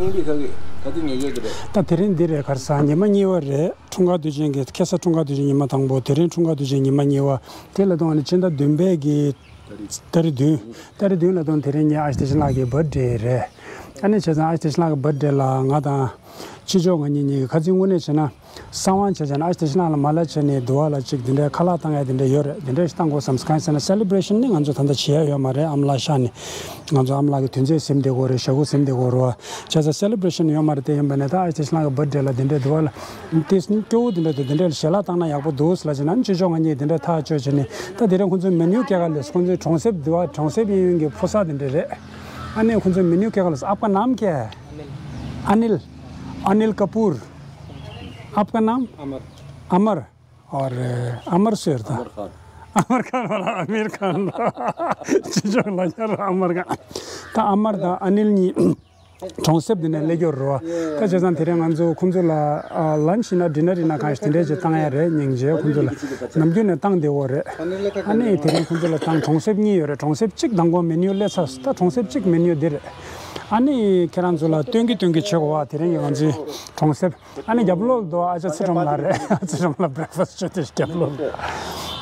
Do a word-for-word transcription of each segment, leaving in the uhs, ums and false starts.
ཁོང་གིས་ག་གི་ག་དུས་ཉལ་ཡས་ཀྱི་རེད། ད་དེ་རིང་འདི་རེད། ག་རེ་ཟ། ཉི་མ་གཉིས་པ་རེད། འཁྲུངས་སྐར་དུས་ཆེན་གྱི། ཁ་སང་འཁྲུངས་སྐར་དུས་ཆེན་ཉི་མ་དང་པོ། དེ་རིང་འཁྲུངས་སྐར་དུས་ཆེན་ཉི་མ་གཉིས་པ། དེ་ལ་གཏོང་བ་ནི་སྤྱི་ཟླ་བདུན་པའི་གི་ཏ་རིག་བདུན། ཏ་རིག་བདུན་ལ་གཏོང་། དེ་རིང་ངའི་ཨ་ཞེ་བདེ་ཆེན་ལགས་ཀྱི་བར་ཌེ་རེད། ཨ་ནི་བྱས་ཙང་ཨ་ཞེ་བདེ་ཆེན་ལགས་ཀྱི་བར་ཌེ་ལ་ང་དང་ཅི་ལྕོགས་ང་གཉིས་གཉིས་ཀྱི་ཁ་རྩང་དངོས་གནས་བྱས་ན། གསང་བ་བྱས་བྱས་ན་ཨ་ཞེ་བདེ་ཆེན་ལགས་ལ་མ་ལ་བྱས་ནས་དུ་བ་ལ་ཅིག་དེ་འདྲའི་ཁ་ལག་བཏང་ཡ་དེ་འདྲ་ཡོད་རེད། དེ་འདྲ་ཞིག་བཏང་དགོས་བསམ། གང་ཡིན་ཟེར་ན་སེ་ལི་བྷི་རེ་ཤན་ནི་ང་ཚོ་ད་ལྟ་བྱེད་ཡ་ཡོད་མ་རེད། ཨ་མ་ལགས་ཤག་ནས་ང་ཚོ་ཨ་མ་ལགས་ཀྱི་དུས་ཚོད་ཟིན་བསྡད་ཀྱི་ཡོད་རེད། ཞག་ཁུ་ཟིན་བསྡད་ཀྱི་ཡོད་རེད་བ། བྱས་ཙང་སེ་ལི་བྷི་རེ་ཤན་ཡོད་མ་རེད། དེ་ཡིན་པ་ནས་ད་ཨ་ཞེ་བདེ་ཆེན་ལགས་ཀྱི་བར་ཌེ་ལ་དེ་འདྲའི་དུ་བ་ལ་ཏིས་སྐྱོ་བོ་དེ་འདྲ་འདུག་དེ་འདྲའི་ཞལ་ལག་བཏང་ན་ཡག་པོ་འདུག་ཟེར་ལབ་བྱས་ན། ཨ་ནི་ཅི་ལྕོགས་ང་གཉིས་དེ་འདྲ་ཐག་གཅོད་བྱས་ནས། ད་དེ་རིང་ཁོང་ཚོའི་མེ་ནིའུ་སྐྱེལ་ག་སླེབས། ཁོང་ཚོའི་གྲོང་གསེབ་དུ་བ། གྲོང་གསེབ་གཡས་གཡོན་གྱི་ཕོ་གསར་དེ་འདྲ་རེད། ཨ་ནི་ཁོང་ཚོའི་མེ་ནིའུ་སྐྱེལ་ག་སླེབས། आपका नाम क्या है? अनिल। अनिल। अनिल कपूर। आपका नाम? अमर। अमर। और अमर शेर था। अमर खान। अमर खान वाला आमिर खान था। ཅི་ལྕོགས་ལ་ཡར་ཨ་མར་ཁཱན། ད་ཨ་མར་དང་ཨ་ནིལ་གཉིས་གྲོང་གསེབ་འདི་ནས་སླེབས་ཡོད་རེད་བ། ད་བྱས་ཙང་དེ་རིང་ང་ཚོ་ཁོང་ཚོ་ལ་ལན་ཆི་ཡིན་ན་ཌི་ནར་ཡིན་ན་གང་ཞིག་དེ་འདྲས་ཅིག་བཏང་ཡ་རེད། སྙིང་རྗེ། ཁོང་ཚོ་ལ་ནམ་རྒྱུན་ནས་བཏང་བསྡད་ཡོད་རེད། ཨ་ནི་དེ་རིང་ཁོང་ཚོ་ལ་བཏང་། གྲོང་གསེབ་གཉིས་ཡོད་རེད། གྲོང་གསེབ་གཅིག་དང་པོ་མེ་ནིའུ་སླེབས་ཚར། ད་གྲོང་གསེབ་གཅིག་མེ་ནིའུ་འདི་རེད། ཨ་ནི་ཁྱེད་རང་ཚོ་ལ་སྟོན་གི་སྟོན་གི་བྱེད་དགོས་བ། དེ་རིང་གི་ང་ཚོའི་གྲོང་གསེབ། ཨ་ནི་རྒྱབ་ལོགས་དུ་ཨ་ཅག་ཚེ་སྒྲོལ་མ་རེད། ཚེ་སྒྲོལ་མ་ལ་བྷི་རེག་ཕ་སི་ཊི་སྤྲོད་དེ་རྒྱབ་ལོགས།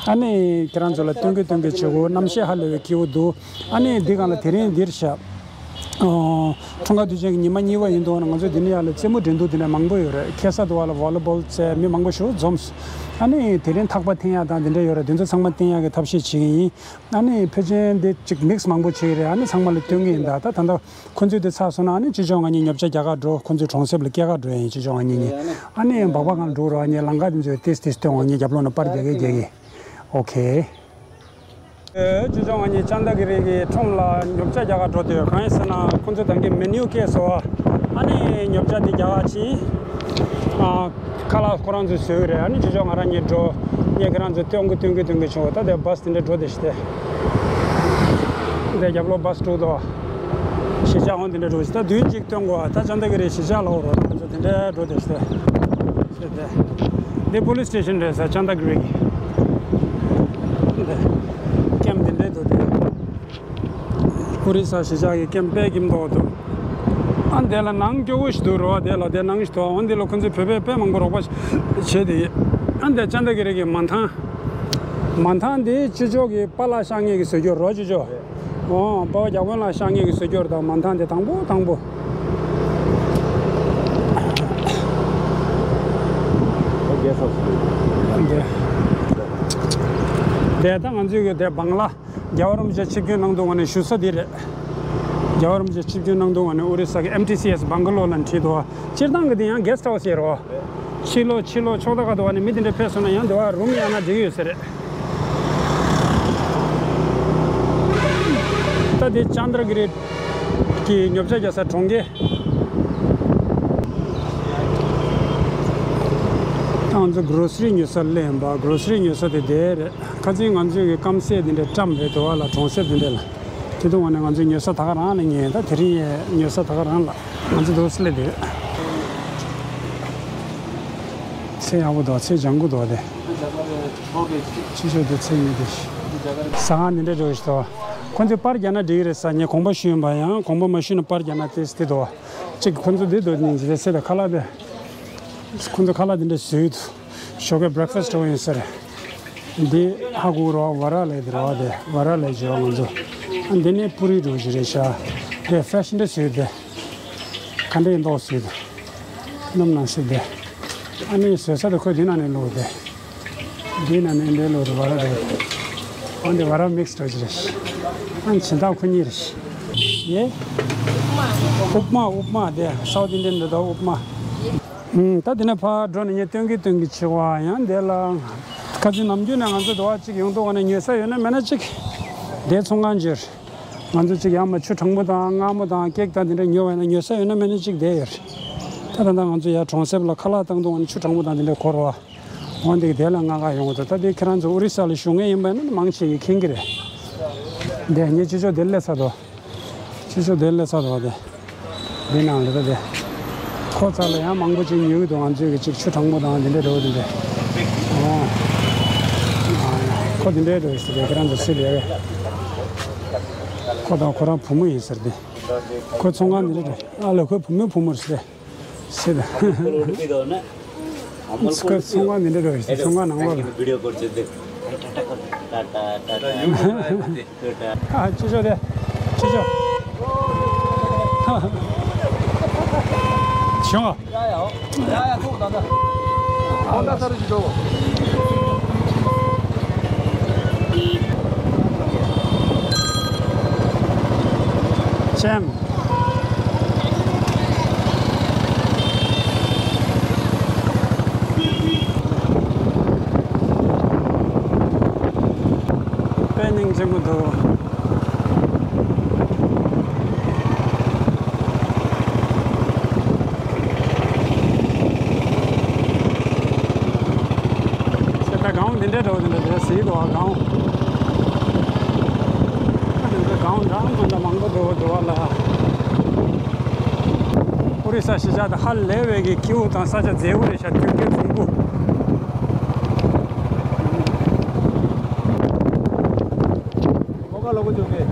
ཨ་ནི་ཁྱེད་རང་ཚོ་ལ་སྟོན་གི་སྟོན་གི་བྱེད་དགོས། གནམ་གཤིས་ཧ་ལས་པའི་སྐྱིད་པོ་འདུག་ཨ་ནི་འདི་སྒང་ལ་དེ་རིང་འདིར་བཞག་འཁྲུངས་སྐར་དུས་ཆེན་གྱི་ཉི་མ་གཉིས་པ་ཡིན་དུས་ང་ཚོ་འདི་ནས་ཡར་ལ་རྩེད་མོ་འགྲན་བསྡུར་འདི་འདྲ་མང་པོ་ཡོད་རེད། ཁ་སང་དུ་བ་ལ་ཝོ་ལི་བོལ་རྩེས། མི་མང་པོ་ཞིག་འཛོམས། ཨ་ནི་དེ་རིང་ཐག་པ་འཐེན་ཡག་དང་འདི་འདྲ་ཡོད་རེད། འདི་ཚོ་ཚང་མ་འཐེན་ཡག་གི་ཐབས་ཤེས་བྱེད་ཀྱི་ཡིན། ཨ་ནི་ཕལ་ཆེར་འདི་ཅིག་མིག་སི་མང་པོ་བྱེད་ཀྱི་རེད། ཨ་ནི་ཚང་མ་ལ་སྟོན་གྱི་ཡིན། ད་ད་ད་ལྟ། ཁོ་ཚོས་དེ་ཚར་སོང་ན་ཨ་ནི་ཅི་ལྕོགས་ང་གཉིས་ཉོ་ཆ་རྒྱག་ག་འགྲོ། ཁོ་ཚོའི་གྲོང་གསེབ་ལ་སྐྱེལ་ག་འགྲོ་ཡ་ཡིན། ཅི་ལྕོགས་ང་གཉིས་གཉིས། ཨ་ནི་སྦག་སྦག་སྒང་འགྲོ་རོགས། ཨ་ནི་ལམ་ཁ་དེ་ཚོ་ཏིས་ཏིས་སྟོན། ང་གཉིས་རྒྱབ་ལོགས་ནས་པར་རྒྱག་གི་རྒྱག་གི། ཨོ་ཁེ། ཨེ། ཅི་ལྕོགས་ང་གཉིས་ཅན་དྷ་གི་རི་གི་ཁྲོམ་ལ་ཉོ་ཆ་རྒྱག་ག་འགྲོ་དུས། གང་ཡིན་ཟེར་ན་ཁོ་ཚོ་ད་གིན་མེ་ནིའུ་སྐྱེལ་སོང་བ། ཨ་ནི་ཉོ་ཆ་དེ་རྒྱག་ག་ཕྱིན། ཨ། ཁ་ལག་ཁོ་རང་ཚོས་བཟོས་ཀྱི་རེད། ཨ་ནི་ཅི་ལྕོགས་ང་རང་གཉིས་འགྲོ། ངས་ཁྱེད་རང་ཚོ་སྟོན་གི་སྟོན་གི་སྟོན་གི་བྱུང་བ། ད་དེ་བྷ་སི་དེ་འདྲ་འགྲོ་བསྡད་ཤག་སྟེ། དེ་རྒྱབ་ལོགས་བྷ་སི་འགྲོ་འདུག་གཞིས་ཆགས་འོང་དེ་འདྲ་འགྲོ་ཤག་ད་མདུན་གཅིག་སྟོན་དགོས། ད་ཅན་དྷ་གི་རི་གཞིས་ཆགས་ལ་འོ་རོགས་ང་ཚོ་དེ་འདྲ་འགྲོ་བསྡད་ཤག་སྟེ། དེ་པོ་ལི་སི་སི་ཊེ་ཤན་རེད་ཟེར། ཅན་དྷ་གི་རི་གི། དེ་ཀེམ་དེ་འདྲ་འདུག་སྟེ། ཨོ་རི་ས་གཞིས་ཆགས་ཀྱི་ཀེམ་དཔེ་ཀེམ་མདོག་འདུག་ཨ་འདི་ལ་ནང་སྐྱོ་བོ་ཞིག་འདུག་རོ། དེ་ལ་དེ་ནང་ཞིག་འདུག་འོ་འདི་ལ་ཁོ་ཚོས་བོད་པས་དཔེ་མང་པོ་རོགས་པ་བྱས་དེ། ཨ་འདི་ཅན་དྷ་གི་རི་གི་མ་ཐང་། མ་ཐང་འདི་ཅི་ལྕོགས་ཀྱི་པཱ་ལགས་ཤག་ངེད་ཀྱིས་བཟོས་རྒྱུ་རོ། ཅི་ལྕོགས། ཨོ་པཱ་ལགས་རྒྱ་དཔོན་ལགས་ཤག་ངེད་ཀྱིས་བཟོས་རྒྱུ་རེད། ད་མ་ཐང་འདི་དང་པོ་དང་པོ། ཨོ་གེ་སི་ཧའུ་སི་འདི། དེ་ད་ང་ཚོས་ཀྱི་དེ་བང་ལ། རྒྱལ་བ་རིན་པོ་ཆེ་ཆིབས་བསྒྱུར་གནང་དུས་ང་ནས་བཞུགས་ས་འདི་རེད། རྒྱལ་བ་རིན་པོ་ཆེ་ཆིབས་བསྒྱུར་གནང་དུས་ང་ནས་ཨོ་རི་ས་གི་ཨེམ་ཊི་སི་ཨེས་བང་ག་ལོ་ལ་ཁྲིད་འདུག་སྤྱིར་བཏང་གི་དེ་ཡང་གེ་སི་ཊི་ཧའུ་སི་ཡིན་རོ། ཕྱི་ལོགས་ཕྱི་ལོགས་ཕྱོགས་མཐའ་ཁག་ཏུ་བ་ནས་མི་དེ་འདྲ་ཕེབས་སོང་ན་ཡང་དེ་བ་རུམ་གཡར་ན་འགྲིག་ཡོད་ས་རེད། ད་དེ་ཅན་དྷ་གི་རི་གི་ཉོ་ཆ་རྒྱག་ས་གྲོང་ཁྱེར། ད་ང་ཚོ་གྷོ་རོ་སི་རི་ཉོ་ས་སླེབས་ཡིན་པ། གྷོ་རོ་སི་རི་ཉོ་ས་དེ་དེ་རེད། ཁ་སང་ང་ཚོའི་གི་སྐམ་སའི་དེ་འདྲའི་ཊམ་རེད་འདུག་བ་ལ། གྲོང་གསེབ་དེ་འདྲ་ལ། དེ་དུས་ང་ནས་ང་ཚོའི་ཉོ་ས་ད་ག་རང་ལ་ཉོས། ད་དེ་རིང་ཡས་ཉོ་ས་ད་ག་རང་ལ། ང་ཚོ་འདུག་སེ་སླེབས་དེ། ཚེ་ཡག་པོ་འདུག་ཚེ་ལྗང་གུ་འདུག་དེ། ཕྱི་ཕྱོགས་དེ་ཚེ་ཡོད་དེ། ཟ་ཁང་དེ་འདྲ་འགྲོ་ཞིག་འདུག་ཁོ་ཚོས་པར་རྒྱག་ན་འགྲིག་གི་རེད་ཟེར། ངས་དགོངས་པ་ཞུས་ཡིན་པ། ཡང་དགོངས་པ་མ་ཞུས་ན་པར་རྒྱག་ན་དེ་དེ་འདུག་གཅིག་ཁོ་ཚོ་འདི་འདུག་ནི་ཇི་ལྟར་ཟེར་ད་ཁ་ལག་དེ། ཁོ་ཚོ་ཁ་ལག་དེ་འདྲ་བཟོས་འདུག་ཞོགས་ཀས་བྷི་རེག་ཕ་སི་འགྲོ་ཡིན་ཟེར། འདི་ཧ་གོ་རོ། ཝ་ར་ལབ་དེ་རོ། དེ་ཝ་ར་ལབ་བྱས་ང་ཚོ། ཨ་འདི་ནས་པུ་རི་འགྲོ་རྒྱུ་རེད་ཤག་དེ་ཧྥེ་ཤན་འདྲ་བཟོས་དེ། ག་འདྲ་ཡིན་མདོག་བཟོས་དེ། སྣུམ་ནང་བཟོས་དེ། ཨ་ནི་བཟོས་ས་དེ་ཁོས་འདི་ནང་ནས་བླུགས་དེ། འདི་ནང་ནས་འདི་བླུགས་དེ་ཝ་ར་འགྲོ། ཨ་འདི་ཝ་ར་མིག་སི་འགྲོ་རྒྱུ་རེད་ཤག་ཨ་ནི་བྱིན་བདག་ཁོ་གཉིས་རེད་ཤག་ཡེ། ཨུབ་མ། ཨུབ་མ་དེ་སའུཐ་ཨིན་ཌི་ཡན་འདྲ་འདུག་ཨུབ་མ། ཨུམ། ད་དེ་ནས་ཕར་འགྲོ་ནས་ངས་སྟོན་གི་སྟོན་གི་བྱེད་པ། ཡང་དེ་ལ་ཁ་སང་ནམ་རྒྱུན་ནས་ང་ཚོ་དུ་བ་གཅིག་ཡོང་དུས་ང་ནས་ཉོ་ས་ཡོད་ན་མེད་ན་གཅིག་དེ་ཚོང་ཁང་བརྗོད། ང་ཚོ་གཅིག་ཡང་མ་ཆུ་གྲང་མོ་དང་མངར་མོ་དང་ཀེག་དང་དེ་འདྲ་ཉོ་བ་ཡིན་ན་ཉོ་ས་ཡོད་ན་མེད་ན་གཅིག་དེ་ཡོད་རེད། ད་ད་ལྟ་ང་ཚོ་ཡར་གྲོང་གསེབ་ལ་ཁ་ལག་བཏང་དུས་ང་ནས་ཆུ་གྲང་མོ་དང་དེ་འདྲ་འཁོར་བ། འོན་ཏེ་དེ་ལ་ང་ག་ཡོང་གི་འདུག་ད་དེ་ཁྱེད་རང་ཚོ་ཨོ་རི་ས་ལ་བཞུགས་མཁན་ཡིན་པ་ཡིན་ན་མང་ཆེ་གིས་མཁྱེན་གི་རེད། དེ་ངས་ཅི་ཆོག་དེ་སླེབས་ཚར་འདུག་ཅི་ཆོག་དེ་སླེབས་ཚར་འདུག་དེ། དེ་ནང་ལ་ད་དེ། ཁོ་ཚ་ལ་ཡང་མང་པོ་ཅིག་ཉོ་གི་འདུག་ང་ཚོས་གི་ཅིག་ཆུ་གྲང་མོ་དང་དེ་འདྲ་འདྲ་བོ་དེ་འདྲ། ཨོ། ཁོ་དེ་འདྲ་འདྲ་བོ་ཞིག་རེད། ཁྱེད་རང་ཚོ་སྲིད་ལས་རེད། ཁོ་དང་ཁོ་རང་བུ་མོ་ཡིན་ཟེར་དེ། ཁོ་ཚོང་ཁང་འདི་འདྲ་རེད། ཨ་ལ་ཁོའི་བུ་མོའི་བུ་མོ་རེད་ཟེར། ཟེར་ད། ཁོ་ཚོང་ཁང་འདི་འདྲ་རེད་ཟེར། ཚོང་ཁང་ནང་ལོགས་ལ། ཨ་ཅི་ཞོ་དེ། ཅི་ཞོ། ཞོ། ཡ་ཡ། ཡ་ཡ། ཐུག་ད་ད། ཨ་ད་ད་རུ་ཅི་འགྲོ། ཅེམ། དཔེ་སྙིང་རྗེ་མོ་འདུག་ད་སྒང་འདི་འདྲའི་འདྲ་བོ་འདི་འདྲ་རེད་ཟེར་གྱི་འདུག་ཨ། སྒང་། ཨ་འདི་འདྲ་སྒང་འདྲ་མི་འདྲ་མང་པོ་འདུག་འདུག་ཨ་ལ། ཨོ་རི་ས་གཞིས་ཆགས་དེ་ཧ་ལས་པའི་གི་སྐྱིད་པོ་དང་ས་ཆ་མཛེས་པོ་རེད་ཤག་མཐུན་རྐྱེན་ཕུང་པོ། ལོ་ཀ་ལོ་ཀ་འཇོག་གི།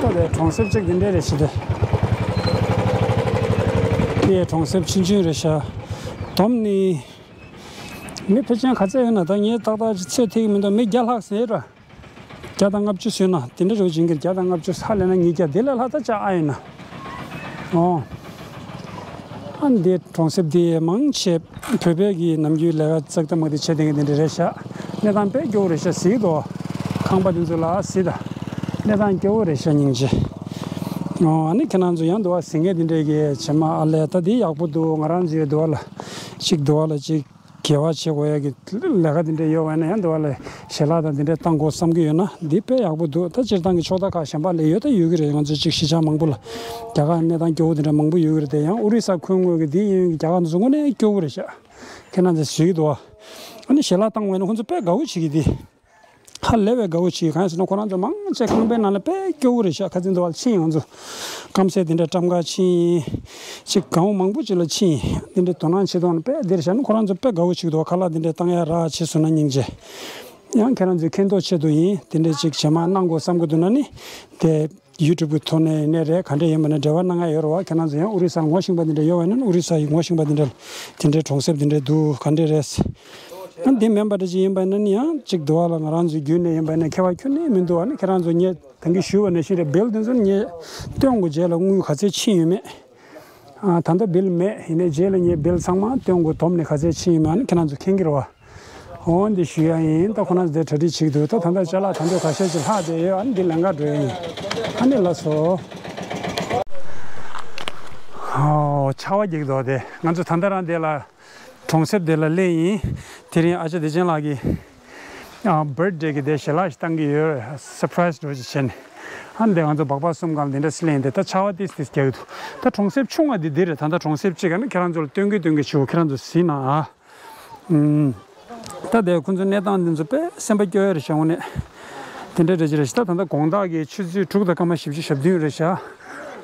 ཏོ་དེ་གྲོང་གསེབ་ཅིག་འདི་འདྲས་རེད་ཤག་དེ། དེ་གྲོང་གསེབ་ཆུང་ཆུང་རེད་ཤག་དོམ་ནི། མི་ཕལ་ཆེར་ག་ཚད་ཡོད་ན། ད་ངས་ཏག་ཏག་ཅིག་ཚོད་ཐིག་མི་འདུག་མི་བརྒྱ་ལྷག་ཟེར་ར། བརྒྱ་དང་ལྔ་བཅུ་ཟེར་ན་དེ་འདྲ་རེད་བྱེད་ཀྱི་རེད། བརྒྱ་དང་ལྔ་བཅུ་ཧ་ལས་ན་ཉིས་བརྒྱ་དེ་ལས་ལྷག་ད་ཆ་ཨ་ཡིན་ན། ཨོ། ཨ་འདི་གྲོང་གསེབ་འདི་མང་ཆེ་བོད་པའི་གི་ནམ་རྒྱུན་ལས་ཀ་ཙག་ཏག་མ་དེ་བྱེད་བསྡད་མཁན་དེ་འདྲ་རེད་ཤག་གནས་སྟངས་དཔེ་སྐྱོ་བོ་རེད་ཤག་གཟིགས་དོ། ཁང་པ་དེ་ཚོ་ལ་གཟིགས་དང་། གནས་སྟངས་སྐྱོ་བོ་རེད་ཤག་སྙིང་རྗེ། ཨོ་ཨ་ནི་ཁྱེད་རང་ཚོ་ཡང་འདུག་བ་གཟིགས་མཁན་དེ་འདྲས་ཀྱི་བྱེ་མ་ཨ་ལས་ད་འདི་ཡག་པོ་འདུག་ང་རང་ཚོའི་འདུག་བ་ལ་ཅིག་འདུག་བ་ལ་ཅིག་དགེ་བ་བྱེད་དགོས་ཡ་གི་ལས་ཀ་དེ་འདྲ་ཡོད་པ་ཡིན་ན་ཡང་འདུག་བ་ལ་ཞལ་ལག་དང་དེ་འདྲ་བཏང་དགོས་བསམ་གྱི་ཡོད་ན་འདི་དཔེ་ཡག་པོ་འདུག་ད་སྤྱིར་བཏང་གི་ཕྱོགས་མཐའ་ཁག་གཞན་པ་ལ་ཡོད་ད་ཡོད་ཀྱི་རེད། ང་ཚོ་ཅིག་གཞིས་ཆགས་མང་པོ་ལ་རྒྱ་གར་གནས་སྟངས་སྐྱོ་བོ་དེ་འདྲ་མང་པོ་ཡོད་ཀྱི་རེད་དེ། ཡང་ཨོ་རི་ས་ཁུལ་དངོས་ཀྱི་འདི་ཡིན་རྒྱ་གར་འདི་ཚོ་དངོས་གནས་སྐྱོ་བོ་རེད་ཤག་ཁྱེད་རང་ཚོས་གཟིགས་ཀྱི་འདུག་བ། ཨ་ནི་ཞལ་ལག་བཏང་བ་ཡིན་ན་ཁོང་ཚོ་དཔེ་དགའ་བོ་བྱེད་ཀྱི་འདི། ཧ་ལས་པའི་དགའ་བོ་བྱེད་ཀྱི། གང་ཡིན་ཟེར་ན་ཁོ་རང་ཚོ་མང་ཆེ་ཁང་པའི་ནང་ལ་དཔེ་སྐྱོ་བོ་རེད་ཤག་ཁ་སང་འདི་བར་ཕྱིན་ང་ཚོ་སྐམ་སའི་འདི་འདྲ་ཊམ་ཀ་ཕྱིན། ཅིག་གང་བོ་མང་པོ་ཅིག་ལ་ཕྱིན། འདི་འདྲའི་དོ་སྣང་བྱེད་སྟངས་ནི་དཔེ་འདིར་བཞག་ན་ཁོ་རང་ཚོ་དཔེ་དགའ་བོ་བྱེད་ཀྱི་འདུག་ཁ་ལག་འདི་འདྲའི་བཏང་ཡ་རག་བྱས་སོང་ན་སྙིང་རྗེ། ཡང་ཁྱེད་རང་ཚོའི་མཁྱེན་རྟོགས་ཆེད་དུ་ཡིན། འདི་འདྲའི་ཅིག་བྱེ་མ་གནང་དགོས་བསམ་གྱི་འདུག་ན་ནི། དེ་ཡུ་ཊུབ་གི་ཐོག་ནས་ཡིན་ནའི་རེད། ག་འདྲ་ཡིན་པ་ནས་འབྲེལ་བ་གནང་ཡ་ཡོད་རེད་བ། ཁྱེད་རང་ཚོ་ཡང་ཨོ་རི་ས་ལ་ངོ་ཤེས་པ་འདི་འདྲ་ཡོད་པ་ཡིན་ན་ཨོ་རི་ས་ཡི་ངོ་ཤེས་པ་འདི་འདྲ་དེ་འདྲའི་གྲོང་གསེབ་འདི་འདྲ་འདུག་ག་འདྲ་རེད། ཨ་འདི་མིན་པ་འདྲ་ཅིག་ཡིན་པ་ཡིན་ན་ནི་ཡང་ཅིག་འདུག་བ་ལ་ང་རང་ཚོའི་བརྒྱུད་ནས་ཡིན་པ་ཡིན་ན་ཁྱད་པར་ཁྱོན་ནས་མི་འདུག་ཨ་ནི་ཁྱེད་རང་ཚོ་ངས་ད་གིན་ཞུས་པ་ནང་བཞིན་རེད། བིལ་དེ་ཚོ་ངས་སྟོན་དགོས་རྗེས་ལ་དངུལ་ག་ཚད་ཕྱིན་ཡོད་མེད། ཨ་ད་ལྟ་བིལ་མེད། ཡིན་ནའི་རྗེས་ལ་ངས་བིལ་ཚང་མ་སྟོན་དགོས། དོམ་ནས་ག་ཚད་ཕྱིན་ཡོད་མེད་ཨ་ནི་ཁྱེད་རང་ཚོ་མཁྱེན་གྱི་རེད་བ། འོ་འདི་ཞུ་ཡ་ཡིན། ད་ཁོ་རང་ཚོ་དེ་གྲ་སྒྲིག་བྱེད་ཀྱི་འདུག་ད་ད་ལྟ་ཅ་ལག་ད་འདོད་ཁ་ཤས་ཅིག་ལྷག་བསྡད་ཡོད། ཨ་ནི་འདི་ལེན་ག་འགྲོ་ཡ་ཡིན། ཨ་ནི་ལགས་སོ། ཨོ་ཆར་པ་རྒྱག་གི་འདུག་དེ་ང་ཚོ་ད་ལྟ་རང་དེ་ལ་གྲོང་གསེབ་དེ་ལ་སླེབས་ཡིན། དེ་རིང་ཨ་ཅག་བདེ་ཆེན་ལགས་ཀྱི་ཨ་བར་ཐི་ཌེ་གི་དེ་ཞལ་ལག་ཞིག་བཏང་གི་ཡོད། སར་ཕ་རའི་ཛི་འདྲ་བོ་ཅིག་བྱས་ནས། ཨ་ནི་དེ་ང་ཚོ་སྦག་སྦག་གསུམ་སྒང་ལ་དེ་འདྲ་སེ་སླེབས་ཡིན། དེ་ད་ཆར་པ་ཏིས་ཏིས་རྒྱག་གི་འདུག་ད་གྲོང་གསེབ་ཆུང་བ་འདི་འདི་རེད། ད་ད་གྲོང་གསེབ་གཅིག་ཨ་ནི་ཁྱེད་རང་ཚོ་ལ་སྟོན་གི་སྟོན་གི་བྱེད་དགོས། ཁྱེད་རང་ཚོ་གཟིགས་གནང་ཨ། ཨུམ། ད་དེ་ཁོང་ཚོའི་གནས་སྟངས་འདི་ཚོ་དཔེ་སེམས་པ་སྐྱོ་ཡ་རེད་ཤག་དངོས་གནས། དེ་འདྲ་རེད་ཅི་རེད་ཤག་ད་ད་ལྟ་དགོང་དག་གི་ཆུ་ཚོད་དྲུག་དང་སྐར་མ་བཞི་བཅུ་ཞེ་བདུན་རེད་ཤག་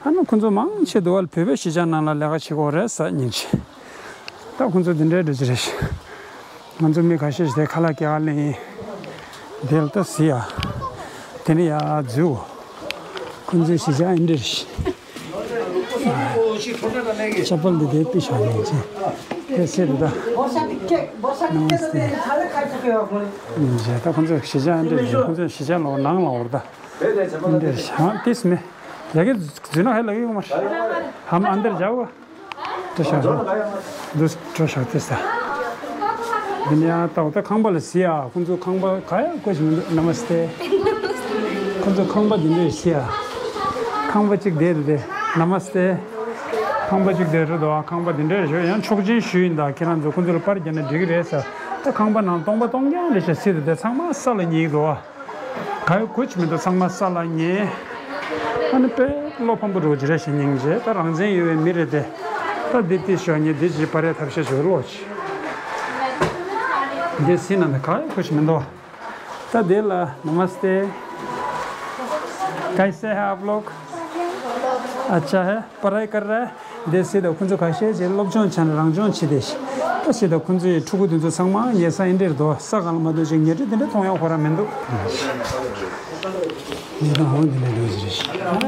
ཨ་ནི་ཁོང་ཚོ་མང་ཆེ་འདུག་བ་ལ་བོད་པའི་གཞིས་ཆགས་ནང་ལ་ལས་ཀ་བྱེད་ཀྱི་ཡོད་རེད་ཟེར་སྙིང་རྗེ། ད་ཁོང་ཚོ་དེ་འདྲ་རེད་ཅི་རེད་ཤག་ང་ཚོ་མི་ཁ་ཤས་ཤིག་དེ་ཁ་ལག་སྐྱེལ་ག་སླེབས་ཡིན། དེ་ལ་ད་གཟིགས་ཡ། དེ་ནས་ཡར་འཛུལ། ཁོང་ཚོའི་གཞིས་ཆགས་འདི་འདྲ་རེད། ཅ་པལ་འདི་དེ་པི་ཤ་ཡིན་ཅེ། དེ་སེ་རེད་ད། ནམ་སྟེ། ཡིན་ཅེ་ད་ཁོང་ཚོའི་གཞིས་ཆགས་འདི་འདྲ་རེད། ཁོང་ཚོའི་གཞིས་ཆགས་ལོག་ནང་ལ་འོར་ད། འདི་འདྲ་རེད་ཤག་ཏིས་མེ། ཡ་གི་རྫུན་ན་ཧེ་ལ་གི་ཡོང་མ་རེད། ཧམ་ཨ་འདིར་བྱའོ། འགྲོ་ཤག་འདུག་འགྲོ་ཤག་ཏིས་ད། འདི་ནས་ཡང་ལྟ་འོ་ད་ཁང་པ་ལ་གཟིགས་ཡ། ཁོང་ཚོ་ཁང་པ་ག་ཡང་བཀོད་ཅིག་མི་འདུག་ནམ་སྟེ། ཁོང་ཚོ་ཁང་པ་འདི་འདྲ་གཟིགས་ཡ། ཁང་པ་གཅིག་བསྡད་རེད་དེ། ནམ་སྟེ། ཁང་པ་གཅིག་བསྡད་རེད་དོ། ཁང་པ་འདི་འདྲ་རེད་ཤག་ཡང་ཆོག་མཆན་ཞུས་ཡིན་ད། ཁྱེད་རང་ཚོ་ཁོང་ཚོ་ལ་པར་རྒྱག་ན་འགྲིག་གི་རེད་ཟེར། ད་ཁང་པ་ནང་སྟོང་པ་སྟོང་རྐྱང་རེད་ཤག་སྲིད་དེ་ཚང་མ་ས་ལ་ཉལ་གི་འདུག་བ། ག་ཡོད་གོ་ཅི་མི་འདུག་ཚང་མ་ས་ལ་ཉལ། ཨ་ནི་དཔེ་བློ་ཕམ་པོ་འདྲ་བོ་ཅིག་རེད་ཤག་སྙིང་རྗེ། ད་རང་བཙན་ཡོད་པའི་མི་རེད་དེ། ད་འདི་ཏིས་ཞོག་ཉེ་འདི་ཅིག་པར་རེ་ཐབས་ཤེས་ཞོག་ལོག་ཅིག་འདི་སྲིད་ན་ད་ག་ཡོད་གོ་ཅི་མི་འདུག་ད་འདི་ལ་नमस्ते। कैसे हैं आप लोग? अच्छा है। पढ़ाई कर रहे हैं? འདི་སྲིད་དུ་ཁོ་ཚོ་ཁ་ཤས་ཀྱིས་སློབ་སྦྱོང་བྱས་ནས་རང་སྦྱོང་བྱེད་དེ། ད་སྲིད་དུ་ཁོ་ཚོའི་ཕྲུ་གུ་དེ་ཚོ་ཚང་མ་ཉལ་ས་ཨེ་འདྲ་རེད་འདུག་ས་གང་ལ་མ་འདུག་ཅིག་ཉལ་ཁྲི་དེ་འདྲ་མཐོང་ཡག་ཁོ་རང་མི་འདུག་ཉལ་སྟངས་འོ་འདི་འདྲ་འདུག་ཅིག་རེད།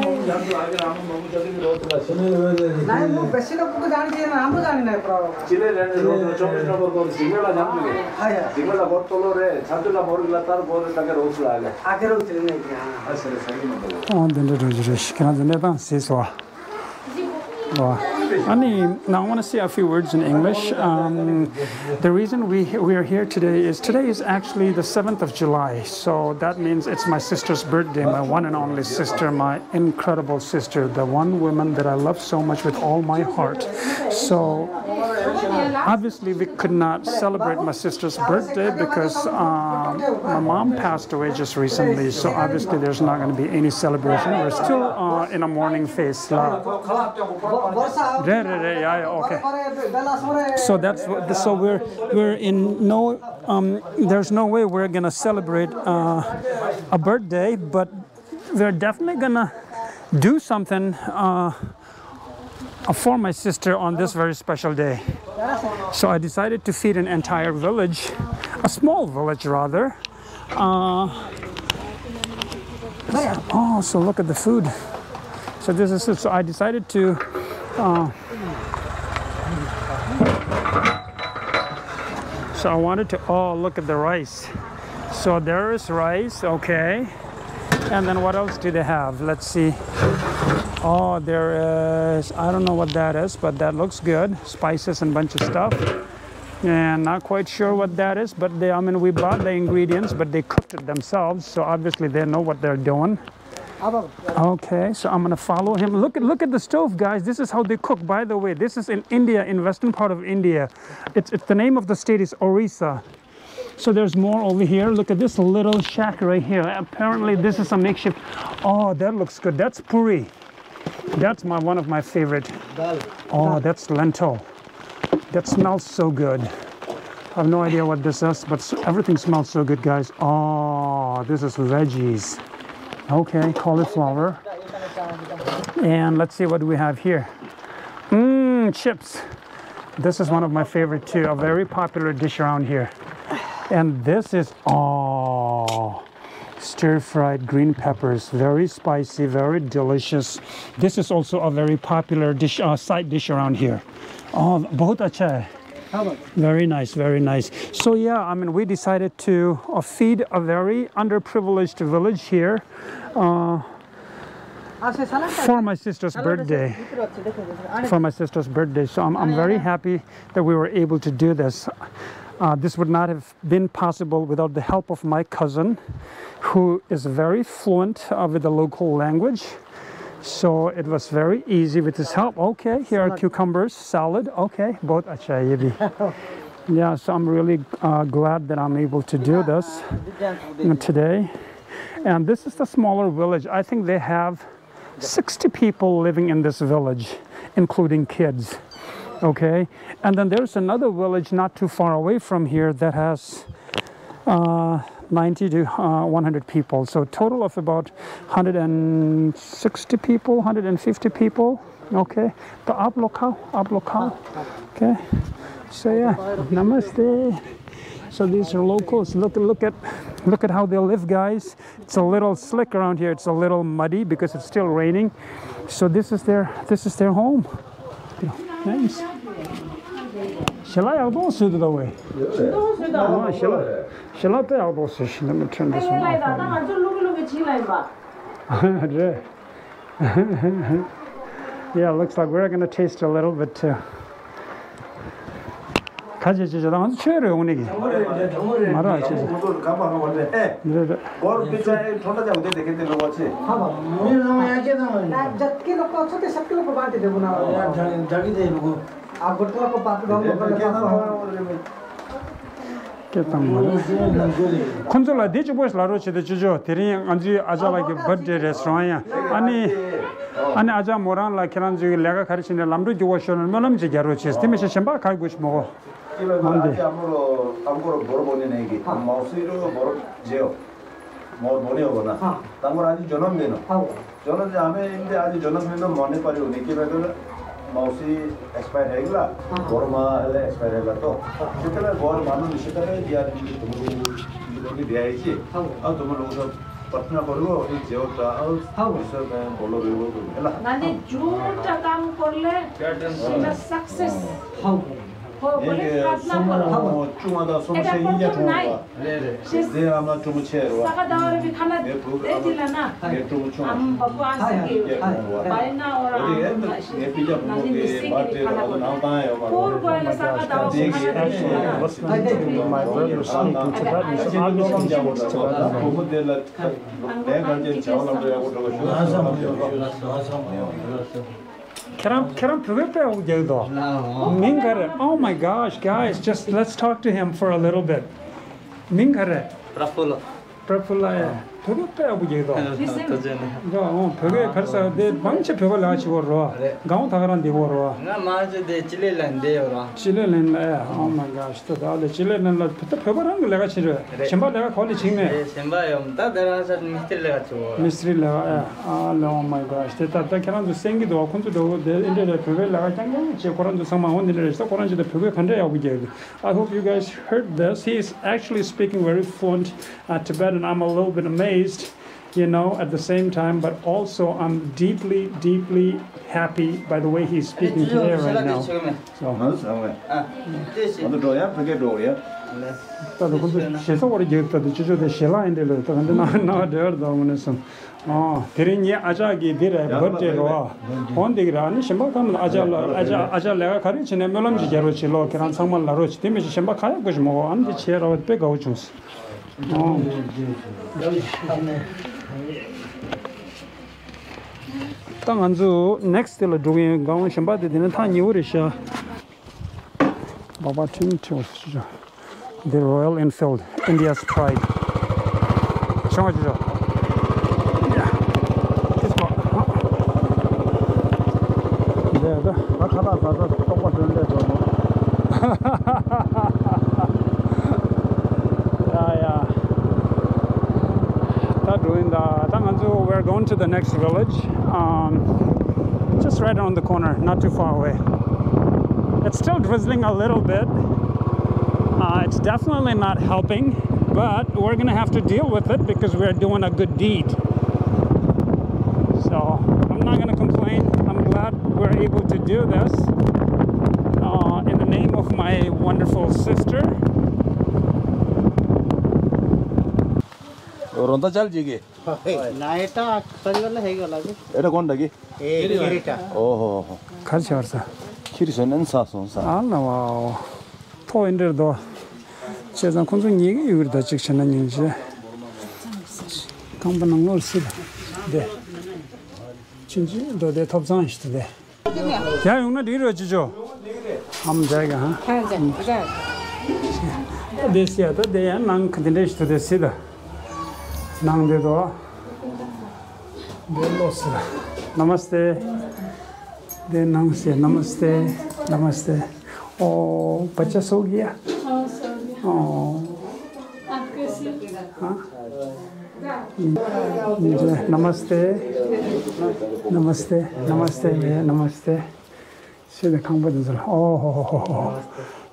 नहीं, वो वैसे तो कुछ जान चाहिए ना, हमको जान नहीं पड़ा। चिल्ले रहने दो, तो चौबीस नंबर को जिंगला जान चुके। हाँ यार। जिंगला बहुत तोलो रे, छातुला मोर गिला तार बहुत तक रोक ला गया। आगे रोक चलने की, हाँ। हाँ, सर, सही नंबर। འོ་འདི་འདྲ་འདུག་ཅིག་རེད། ཁྱེད་རང་ཚོ་གནས་སྟངས་གཟིགས་སོང་ཨ། Wow. I mean, now I want to say a few words in English. Um, the reason we, we are here today is today is actually the seventh of July. So that means it's my sister's birthday, my one and only sister, my incredible sister, the one woman that I love so much with all my heart. So obviously, we could not celebrate my sister's birthday because um, my mom passed away just recently. So obviously, there's not going to be any celebration. We're still uh, in a mourning phase. རེད་རེད་རེད། Yeah, yeah, okay. So that's what, so we're we're in no um there's no way we're gonna celebrate uh, a birthday, but we're definitely gonna do something uh, for my sister on this very special day. So I decided to feed an entire village, a small village rather, Uh, oh, so look at the food. So this is it. So I decided to. Uh, so I wanted to. Oh, look at the rice. So there is rice. Okay. And then what else do they have? Let's see. Oh, there is. I don't know what that is, but that looks good. Spices and bunch of stuff. And not quite sure what that is, but they, I mean, we bought the ingredients, but they cooked it themselves, so obviously they know what they're doing. Okay, so I'm gonna follow him. Look at look at the stove, guys. This is how they cook. By the way, this is in India, in western part of India. It's, it's the name of the state is Orissa. So there's more over here. Look at this little shack right here. Apparently, this is a makeshift. Oh, that looks good. That's puri. That's my one of my favorite. Oh, that's lentil. That smells so good. I have no idea what this is, but s- everything smells so good, guys. Oh, this is veggies. Okay, cauliflower. And let's see what we have here. Mmm, chips. This is one of my favorite too, a very popular dish around here. And this is, oh, stir fried green peppers, very spicy, very delicious. This is also a very popular dish, uh, side dish around here. Oh, बहुत अच्छा है. Very nice, very nice. So yeah, I mean, we decided to uh, feed a very underprivileged village here uh, for my sister's birthday. For my sister's birthday. So I'm, I'm very happy that we were able to do this. Uh, this would not have been possible without the help of my cousin, who is very fluent uh, with the local language. So it was very easy with his help. Okay, here are cucumbers, salad. Okay, बहुत अच्छा है ये भी. Yeah, so I'm really uh, glad that I'm able to do this uh, today. And this is the smaller village. I think they have sixty people living in this village, including kids. Okay, and then there's another village not too far away from here that has uh, ninety to uh, one hundred people. So total of about one hundred sixty people, one hundred fifty people. Okay, तो आप लोग खाओ, आप लोग खाओ. Okay, so yeah, namaste. So these are locals. Look, look at, look at how they live, guys. It's a little slick around here. It's a little muddy because it's still raining. So this is their, this is their home. Nice. ཞལ་ལག་ཡག་པོ་བཟོས་འདུག་ད་ཝེ། ཞལ་ལག་ཞལ་ལག་དཔེ་ཡག་པོ་བཟོས་ཤིང་། Let me turn this one off. རེད། Yeah, looks like we're gonna taste a little bit too. ཁ་ཆེ་ཆེ་ཆེ་ད་ང་ཚོ་ཆོས་རེད་འོང་ནི་གི། མ་ར་ཆེ་ཆེ། འདི་རེད། སྐད་བཏང་མ་རེད། ཁོང་ཚོ་ལ་འདི་གཅིག་པོ་ཞིག་ལབ་རོགས་བྱེད་དེ་ཅོ་ཅོ། དེ་རིང་ང་ཚོའི་ཨ་ཅག་ལགས་ཀྱི་བར་ཐི་ཌེ་རེད་ཟེར་བ་ཡང་། ཨ་ནི་ཨ་ནི་ཨ་ཅག་མོ་རང་ལ་ཁྱེད་རང་ཚོའི་ལས་ཀ་ག་རེ་བྱས་ནས་ལམ་འགྲོ་རྒྱུག་པ་ཤོར་ན་སྨོན་ལམ་ཅིག་རྒྱག་རོགས་བྱེད། དེ་མི་ཤེས་གཞན་པ་ག་དགོས་ཤིག་མོ་གོ། ཨ་ནི་ मौसी एक्सपायर रहेगी ला, हाँ। गोरमा ले एक्सपायर रहेगा तो। हाँ। कितना गोर मानो निश्चित है कि यार, तुम लोग, तुम लोग भी दिया है जी। हाँ। अब तुम लोग तो पटना पड़ो, फिर जेल का, और हाँ। इस में बोलो, भी बोलो, है ना? नानी, झूठ का काम कर ले, सीधा सक्सेस। हाँ। हो, बोले, प्रार्थना करो। चुमा दा सुन से ये क्या होगा? རེད་རེད། དེ་ཨ་མ་གྲོ་མོ་ཆེ་རེད་བ། ས་ག་ཟླ་བ་རེ་བི་ཁ་ན་ངའི་བུ་དེ་དེ་ལ་ན། ངའི་གྲོ་མོ་ཆུང་བ། ཨམ་བ་པོ་ཨ་སི་ཀེ། ཧ་ཡ་ཧ་ཡ། བའི་ན་ཨོ་ར་ཨམ་ན་ཤི། ངའི་སྤུན་ཀྱག་བུ་མོ་གི་བར་ཐི་ཌེ་ལ་ང་ཚོ་ནང་བཏང་ཡོད་མ་རེད། སྐོར་གོ་ཡ་ལ་ས་ག་ཟླ་བ་རེ་བི་ཁ་ན་དེ་ཤི་ན། I think my brother's speaking Tibetan, so I'm just going to Tibetan. བུ་མོ་དེ་ལ་ལས་ཀ་ཅན་བྱ་བ་ལམ་འགྲོ་ཡག་པོ་འགྲོ་བ་ཞུ། ཁྱེད་རང་ཁྱེད་རང་བོད་སྐད་དཔེ་ཡག་པོ་རྒྱག་འདུག་མིང་ག་རེ། Oh my gosh, guys, just let's talk to him for a little bit. མིང་ག་རེ། Prafulla. Prafulla, yeah. བོད་སྐད་དཔེ་ཡག་པོ་རྒྱག་འདུག་ཐུགས་རྗེ་གནང་། འོ་བོད་སྐད་ག་རེ་ཟེར་དེ་མང་ཆེ་བོད་པ་ལས་ཀ་བྱེད་ཀྱི་ཡོད་རེད་བ། རེད། སྒང་ད་ག་རང་བསྡད་ཀྱི་ཡོད་རེད་བ། ང་མང་ཆེ་དེ་ཅི་ལི་ལན་བསྡད་ཡོད་རེད། ཅི་ལི་ལན་ལ། Oh my gosh, ད་ད་ལས་ཅི་ལི་ལན་ལ་བོད་ད་བོད་པ་རང་གི་ལས་ཀ་བྱེད་རེད། རེད། གཞན་པ་ལས་ཀ་ག་ལ་བྱེད་མེད། རེད། གཞན་པ་ཡོད་ད་དེ་རང་ས་མི་སྟེར་ལས་ཀ་བྱེད་ཀྱི་ཡོད་རེད། མི་སྟེར་ལས་ཀ་ཨེ། ཨ་ལས། Oh my gosh, དེ་ད་ད་ཁྱེད་རང་ཚོ་གསན་གྱི་འདུག་བ། ཁོང་ཚོ་འགྲོ་དེ་ཨིན་དྲ་རེད། བོད་པའི་ལས་ཀ་རྐྱང་རྐྱང་བྱེད། ཁོ་རང་ཚོ་ཚང་མ་འོ་འདི་འདྲ་རེད། ད་ཁོ་རང་ཚོ་ད་བོད་སྐད་ག་འདྲ་ཡག་པོ་རྒྱག་གི་འདུག I hope you guys heard this. He is actually speaking very fluent uh, Tibetan. I'm a little bit amazed, you know, at the same time, but also I'm deeply, deeply happy by the way he's speaking today right now. So. ང་ཚོ་ཚང་མས། ཨ། ང་ཚོ་འགྲོ་ཡ། ཕ་གི་འགྲོ་ཡ། ད་དུང་ཁོ་ཚོ་ཞེ་ས་བར་རྒྱུག་ད་དུང་ཅི་ཅོ་དེ་ཞེ་ལ་ཡིན་དེ་ལོས་ད་ག་འདི་ན་ན་འབྲེལ་བར་དང་མ་ནས་སོང་། ཨོ། དེ་རིང་ངའི་ཨ་ཅག་གི་འདི་རེད། བར་ཐི་ཌེ་རེད་བ། འོ་འདི་གི་ར་ནི་གཞན་པ་གང་མིན། ཨ་ཅག་ལ་ཨ་ཅག་ཨ་ཅག་ལས་ཀ་ག་རེ་བྱེད་ནས་སྨོན་ལམ་ཅིག་རྒྱག་རོགས་བྱེད་ལོ། ཁྱེད་རང་ཚང་མ་ལ་རོགས་བྱེད། དེ་མི་ཤེས་གཞན་པ་ག་ཡག་པོ་ཞིག་མ་གོ་ཨ་ནི་འདི་བྱས་ར་བ་དཔེ་དགའ་བོ་བྱུང་། ཨོ། ད་ང་ཚོ་ནེག་སི་ཊི་དེ་ལ་འགྲོ་གི་ཡིན། གང་གཞན་པ་དེ་དེ་ནི་ཐག་ཉེ་བོ་རེད་ཤག Baba Tin Tools. The Royal Enfield, India's pride. ཤོང་བ་ཅི་ཆོག་ཡ། ཏིས་པ། འདི་ད། ང་ཁ་ལག་ཟ་ས་ཏོག་པ་དོན་ལས་འགྲོ་ནོ། ཡ་ཡ། ད་འགྲོ་ཡིན་ད། ད་ང་ཚོ་we're going to the next village. Um, just right around the corner, not too far away. It's still drizzling a little bit. Uh, it's definitely not helping, but we're gonna have to deal with it because we're doing a good deed. So I'm not gonna complain. I'm glad we're able to do this uh, in the name of my wonderful sister. རོན་ད་ཅལ་ཇི་གི་ན་ཨེ་ཊ་སར་ཡོད་ལ་ཧེ་ག་ལ་གི་ཨེ་ཊ་གོན་ད་གི་ཨེ་ཨེ་ཊ། ཨོ་ཧོ་ཧོ། གར་ཆེ་བར་ས། ཁྱི་རི་སོན་ནན་ས་སོང་ས། ཨ་ན་བའོ། ཐོ་ཨིན་འདྲེར་དོ། བྱས་ཙང་ཁོང་ཚོ་ཉེ་གི་ཡོད་ད་ཅིག་བྱས་ན་ཉིན་བྱས། ཁང་པ་ནང་ལོར་སྲིད་དེ། ཕྱིན་ཅི་འགྲོ་དེ་ཐོབ་ཚང་ཞིག་ཏུ་དེ། ཡང་ཡོང་ན་འགྲིག་རོགས་ཅི་ཆོ། ཨམ་འདྲ་གི་ཧ། ཨ་འདྲ་འདྲ། ད་དེ་སི་ཡ་ད་དེ་ཡང་ནང་གི་དེ་འདྲ་ཞིག་ཏུ་དེ་སྲིད་ད། ནང་དེ་དོ། དེ་ལོ་སི་ད། Namaste. དེ་ནང་སི། Namaste. Namaste. ओ बच्चा सो गया? हाँ, सो गया। ओ। आपके से? हाँ। नमस्ते। नमस्ते। नमस्ते भैया, नमस्ते। སེ་དེ་ཁང་པ་དེ་ཚོ་ལ། ཨོ་ཧོ་ཧོ་ཧོ་ཧོ།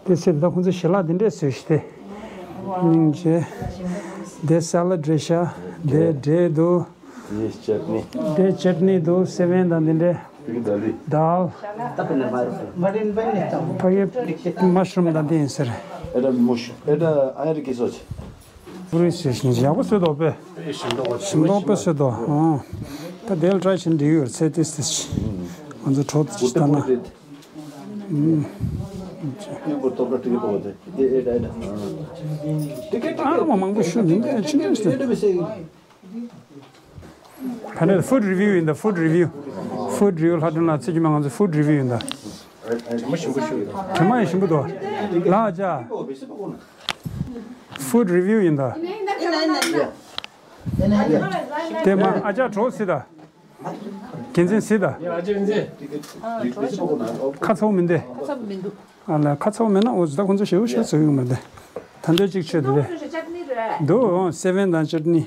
དེ་སེ་དེ་ད་ཁོང་ཚོ་ཞལ་ལག་དེ་འདྲས་བཟོས་ཤི་སྟེ། སྙིང་རྗེ། དེ་ས་ལ་འབྲས་ཤ། དེ་འབྲས་འདུག་དེ་ཅེ་ཊ་ནི། དེ་ཅེ་ཊ་ནི་འདུག་སེ་བན་དང་དེ་འདྲས། དེ་གི་ད་ལི། དཱལ། ཕ་གི་མ་ཤུ་རུམ་དང་དེ་ཡིན་ཟེར། ཨེ་ད་མུ་ཤུ། ཨེ་ད་ཨ་རི་ཀི་སོ་ཆེ། བུ་རུ་སེ་ཤིང་ཡག་པོ་བཟོས་འདུག་པས། ཞིམ་མདོག་པོ་བཟོས་འདུག་ཨོ། ད་དེ་ལ་ཊ་རའི་བྱེད་འདི་ཡོད་ཚེ་ཏིས་ཏིས། ང་ཚོ་གྲོགས་ཏིས་ཅི་ལྟ་ན། ཨུམ། ཨུ་པོ་ཏོ་ཀ་ཏི་ཀི་པོ་ཏེ། ཨེ་ཨེ་ཨེ། ཏི་ཀེ་ཏི་ཀེ། ཨ་མ་མང་པོ་ཤོད་མི་འདུག་ཅི་འདྲ་ཞིག་ག་ནས་food review ཡིན་ད། Food review། Food review ལྷ་སྒྲོན་ལགས་ཚེ་སྒྱུ་མ། ང་ཚོ་food review ཡིན་ད། དྲི་མ་ཞིམ་པོ་ཞུ། དྲི་མ་ཡང་ཞིམ་པོ་འདུག་ལགས་ཨ་ཅག Food review ཡིན་ད། དེ་མ་ཨ་ཅག་གྲོགས་སི་ད། རྒྱལ་མཚན་སི་ད། ཁ་ཚ་བོ་མིན་ཏེ། ཁ་ཚ་བོ་མིན་འདུག་ཨ་ལ་ཁ་ཚ་བོ་མེད་ན་འོ་ད་ཁོང་ཚོ་ཞེ་པོ་ཞེ་པོ་ཡོད་མ་རེད། ད་འདོད་ཅིག་ཆོད་དེ་རེད། འདུག་སེ་བན་དང་ཅེ་ཊ་ནི།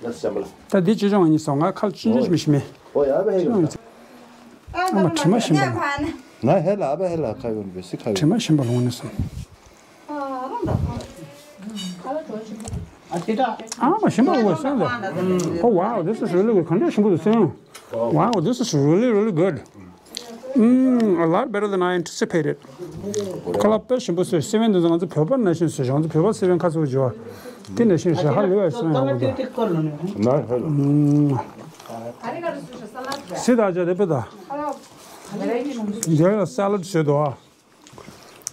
ད་འདི་ཅི་བྱུང་ཨ་ནི་སོང་ང་ཁ་ལ་ཅི་བྱུང་ཞིག་མི་ཤེས་མེད། ཨ་མ་དྲི་མ་ཞིམ་པ་ལ། ང་ཧེ་ལ་ཨ་བ་ཧེ་ལ་ཁ་ཡོན་པེ་སི་ཁ་ཡོན། དྲི་མ་ཞིམ་པ་ལོང་ནི་སམ། ཨ་མ་ཞིམ་པ་ལོང་སམ། Oh wow, this is really good. གང་འདྲ་ཞིམ་པོ་འདུག་སེམས། Wow, this is really, really good. Mm, a lot better than I anticipated. ཁ་ལག་དཔེ་ཞིམ་པོ་བཟོས། སེ་བན་འདི་ཚོ་ང་ཚོ་བོད་པ་ནང་བཞིན་བཟོས། ང་ཚོ་བོད་པ་སེ་བན་ཁ་ཚུགས་བྱོས། དེ་ནང་བཞིན་བྱས་ཧ་ལས་པ་སེ་བན་ཡག་པོ་འདུག་ང་ཧ་ལ། ཨུམ། སི་ད་ཅ་དེ་པེ་ད། འདི་ལ་སེ་ལད་བཟོས་འདུག་ཨ།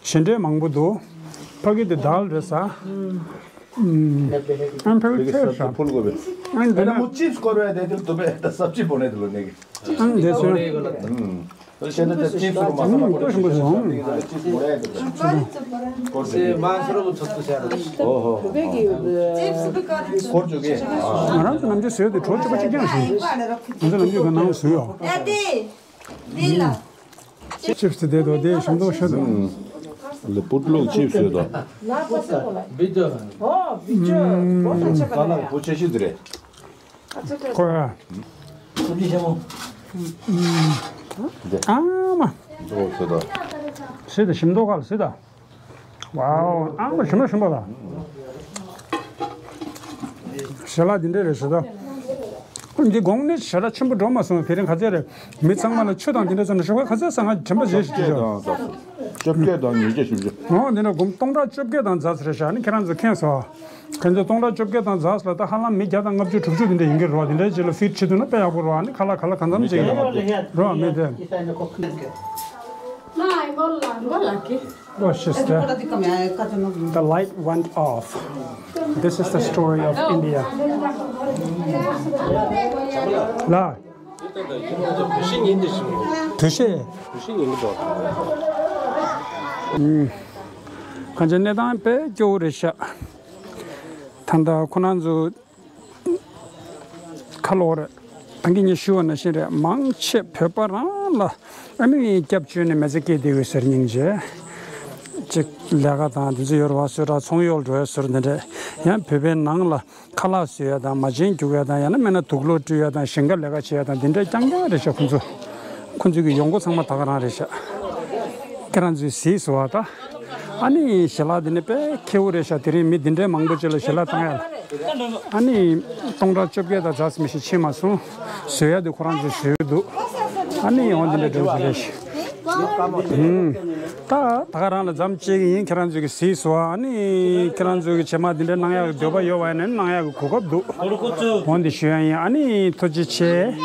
གཞན་འདྲ་མང་པོ་འདུག་ཕ་གི་དེ་དཱལ་རེད་ཟ། ཨུམ། I'm very curious. ཕུལ་དགོས་པས། ཨང་དེ་ན། ཅིབས་སྐོར་བས་དེ་དེ་དུ་བས་ད་སབ་ཅི་བོ་ནས་དེ་ལོ་ནས། ཨང་དེ་སོ། ཤེས་ན་ད་ཅིབས་རུ་མ་ས་ལ་ཀོ་ཤིང་པོ་ཞིག་ཅིབས་མོ་རེད་དེ། སྐོར་ཅིག་གི། ཨོ་ཧོ། སྐོར་ཅིག་གི། ང་རང་ཚོ་ནམ་རྒྱུན་བཟོས་དེ་གྲོ་ཅིག་པ་ཅིག་ཀྱང་ཞིག་ང་ཚོ་ནམ་རྒྱུན་ག་ནང་བཟོས་ཡོད། ཡ་དེ། དེ་ལ། ཅིབས་དེ་དོ་དེ་ཞིམ་མདོག་ཤོད་དོ། ལ་པུར་ལུག་ཅིབས་ཡོད་དོ། ལ་པ་སེ་ཀོ་ལ། བི་ཏོ། ཨོ་བི་ཅོ། ཨུམ། ཀོ་ལ་ཆེ་པ་ལ། ཀོ་ཆེ་ཤི་དེ་རེད། ཁོ་ཡ། ཨུམ། ཨ་མ། ཟེ་དོ་ཞིམ་མདོག་ག་ལ་ཟེ་དོ། Wow, ཨ་མ་ཞིམ་པོ་ཞིམ་པོ་ལ། ཞལ་ལག་འདི་འདྲས་རེད་ཟེར་ད། འདི་གོང་ནས་ཞལ་ལག་ཆེན་པོ་འགྲོ་མ་སོང་བའི་དེ་རིང་ག་ཚད་རེད། མི་ཚང་མ་ལ་ཆུ་དང་འདི་འདྲས་ཙམ་ཞོགས་པ་ག་ཚད་ཟ་ང་དྲན་པ་བརྗེད་ཞིག་བྱེད་ཤོག་བཅོ་བརྒྱད་དང་ཉིས་བརྒྱ་བཞི་བཅུ། འོ་འདི་འདྲ་སྒོར་མོ་སྟོང་ཕྲག་བཅོ་བརྒྱད་དང་ཛ་ཙམ་རེད་ཤག་ཨ་ནི་ཁྱེད་རང་ཚོ་མཁྱེན་སོང་། ཁྱེད་ཚོ་སྟོང་ཕྲག་བཅོ་བརྒྱད་དང་ཛ་ཙམ་ལ་ད་ཧ་ལམ་མི་བརྒྱ་དང་ལྔ་བཅུ་དྲུག་ཅུ་འདི་འདྲས་ཡིན་གྱི་རེད་བ། འདི་འདྲས་ཅིག་ལ་ཕིད་བྱེད་ཐུབ་ན་དཔེ་ཡག་པོ་རེད་བ། ཨ་ནི་ཁ་ལག་ག་ལ་གང་འཚམ་ཅིག་ཡིན་རེད་བ། མི་དེ། Oh, sister. The light went off. This is the story of India. ལ། དུ་ཤེས། གང་ཅི་གནས་སྟངས་དཔེ་སྐྱོ་བོ་རེད་ཤག་ད་ལྟ་ཁོ་རང་ཚོ། ཁ་ལོ་རེད། ད་གིན་ངས་ཞུས་པ་ནང་བཞིན་རེད། མང་ཆེ་བོད་པ་རང་ལ་ཨ་ནི་སྐྱབས་བཅོལ་ནས་མི་ཚེ་སྐྱེལ་བསྡད་ཡོད་ཟེར་སྙིང་རྗེ། གཅིག་ལས་ཀ་དང་དེ་ཚོ་ཡོད་རེད་བ། གསོལ་ཁྲག་ཚོང་གཡོག་འགྲོ་ཡ་ཟེར་འདི་འདྲས། ཡང་བོད་པའི་ནང་ལ་ཁ་ལག་བཟོ་ཡ་དང་མ་བྱན་རྒྱུག་ཡ་དང་ཡང་ན་མིན་ན་དུག་ལོག་བཀྲུ་ཡ་དང་ཞིང་ཁ་ལས་ཀ་བྱེད་ཡ་དང་འདི་འདྲས་རྐྱང་རྐྱང་རེད་ཤག་ཁོང་ཚོ། ཁོང་ཚོ་གི་ཡོང་སྒོ་ཚང་མ་ད་ག་རང་རེད་ཤག་ཁྱེད་རང་ཚོས་གཟིགས་སོང་བ་ད། ཨ་ནི་ཞལ་ལག་འདི་ནི་དཔེ་ཁེ་བོ་རེད་ཤག་དེ་རིང་མི་འདི་འདྲའི་མང་པོ་ཅིག་ལ་ཞལ་ལག་བཏང་ཡ་ལ། ཨ་ནི་སྟོང་ཕྲག་བཅོ་བརྒྱད་དང་ཛ་ཙམ་ཞིག་ཕྱིན་མ་སོང་། བཟོ་ཡ་དེ་ཁོ་རང་ཚོས་བཟོས་འདུག་ཨ་ནི་འོ་འདི་འདྲ་འགྲོ་གི་རེད་ཤག་ད་ད་ག་རང་ལ་མཚམས་བཅད་ཀྱི་ཡིན། ཁྱེད་རང་ཚོས་ཀྱི་གཟིགས་སོང་བ། ཨ་ནི་ཁྱེད་རང་ཚོས་ཀྱི་རྗེས་མ་འདི་འདྲ་གནང་ཡག་གི་འདོད་པ་ཡོད་པ་ཡིན་ན་གནང་ཡག་གི་གོ་སྐབས་འདུག་འོ་འདི་ཞུ་ཡ་ཡིན། ཨ་ནི་ཐུགས་རྗེ་ཆེ།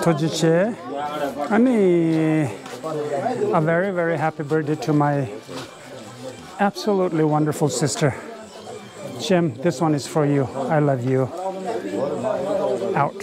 ཐུགས་རྗེ་ཆེ། ཨ་ནི། A very, very happy birthday to my absolutely wonderful sister. Jim, this one is for you. I love you. Out.